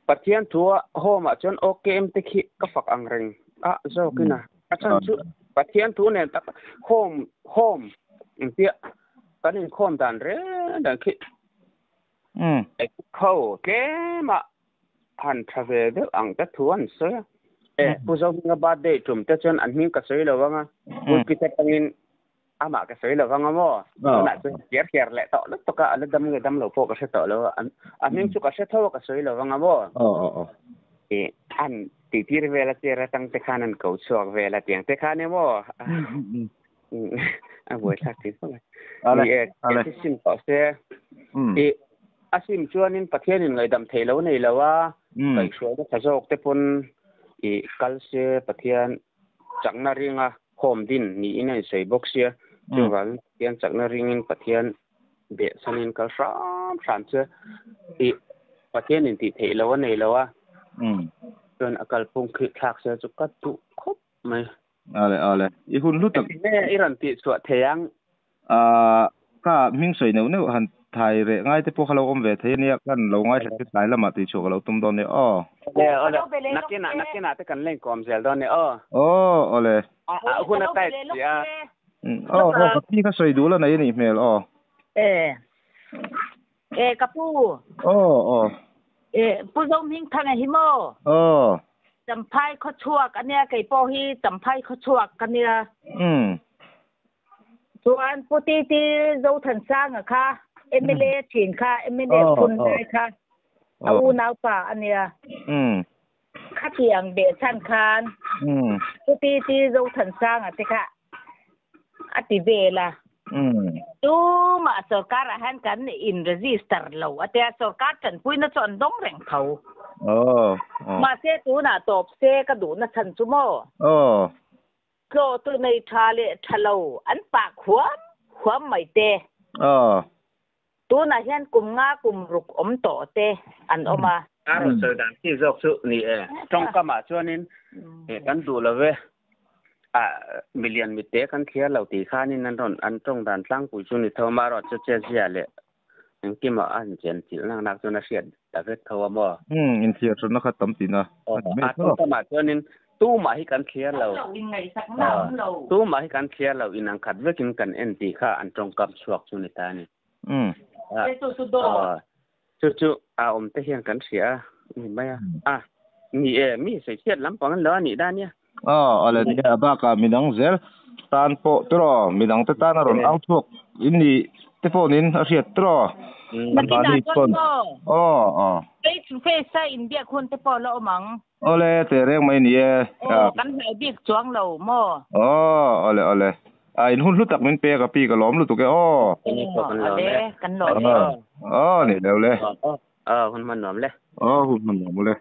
Pathian thua home ah chuan OKM te khi ka fak ang reng a zawkin a. A chhan chu Pathian thu nen tak home home engtia kan inkhawm dan reng reng khi kho tlem ah han tha ve deuh ang te thu an sawi a. E Pu Zohminga birthday tum te chuan an hming ka sawi lo ang a, pulpit atangin amah ka sawi lo vang a maw? Tunah chuan kher kher leh tawh lutuk a, a la dam nge dam lo pawh ka hre tawh lo a, a hming chu ka hre tho a ka sawi lo vang a maw? I an tihtir vel a chair atang te khan an ko chhuak vel a tiang te khan emaw a buaithlak thin khawp mai. Ni e, khi sim tawh se. I a sim chuanin Pathianin ngaihdam theih lo nei lo a, kaihhruaina tha zawk te pawn i kal se Pathian chakna ringa home din niin a insawi bawk sia, chuvangin Pathian chakna ringin Pathian behchhanin kal hram hram che i Pathian in tih theih lo a nei lo a, chuan a kalphung khi thlak se chu ka duh khawp mai. Ale ale, i hun hlu tak. Enge i rawn tih chhuah thei ang? Ahh ka hming sawi neuh neuh han thai reh ngai te pawh kha lo awm ve thei ania, kan lo ngaithla che tlai lamah tih chhuah ka lo tum dawn nia aw. Awle awle, nakinah nakinah te kan la inkawm zel dawn nia aw. Aw awle. A hun a tight si a. Aw aw ka pi kha sawi duh la nei a nih hmel aw. E e ka pu. Aw aw. E Pu Zohmingthanga hi maw? Aw. Champhai khawchhuak ania kei pawh hi Champhai khawchhuak ka nia. Umm. Chuan Pu Titi Zothansanga kha mla thin kha mla phun lai kha a unaupa a nia. Khatiang behchhan khan Pu Titi Zothansanga te kha a ti vel a. Tumah sorkar ah hian kan in register lo a tia, sorkar tanpuina chu an dawng reng tho. Oh. Ma se tu na top se ka du na chan chu mo. Oh. Tlo tu nei tha le thalo an pa khuam khuam mai te. Oh. Tu na hian kum nga kum ruk om to te an oma. A ron soi dan chi zawk chu ni e tawngkam ah chuanin e kan duh lo ve a milian mi te kan thliar lo tih khanin an rawn an tawng dan tlangpui chu ni tho ma erawh chu che zia leh engkim ah a inchen chilh nak nak chuan a hriat ta vek tho a maw. Umm inthliar hranna kha tam tihna a ni mai tho. A tawngkam ah chuanin tumah hi kan thliar lo tumah hi kan thliar lo inang khat vekin kan en tih kha an tawngkam chhuak chu ni ta a ni. Umm. Chu chu a awm te hian kan hria a ni mai a. A ni e, mi sawi chhiat lampang an lo a nih dan nia. Aw, a la ni a, bakah midang zel tan pawh tiraw, midang te tan a rawn au chhuak in ni te pawh niin a hriat tiraw. Nakinah chuan maw? Aw, aw. Face to face a inbiak hun te pawh a la awm ang. Awle, teh reng mai ni e. Aw, kan hlai bik chuang lo maw? Aw, awle, awle. A in hun hlu tak min pek a pi ka lawm lutuk e aw. Awle, kan lawm e. Aw, ni leu le. Aw, hun hman nuam le. Aw, hun hman nuam le.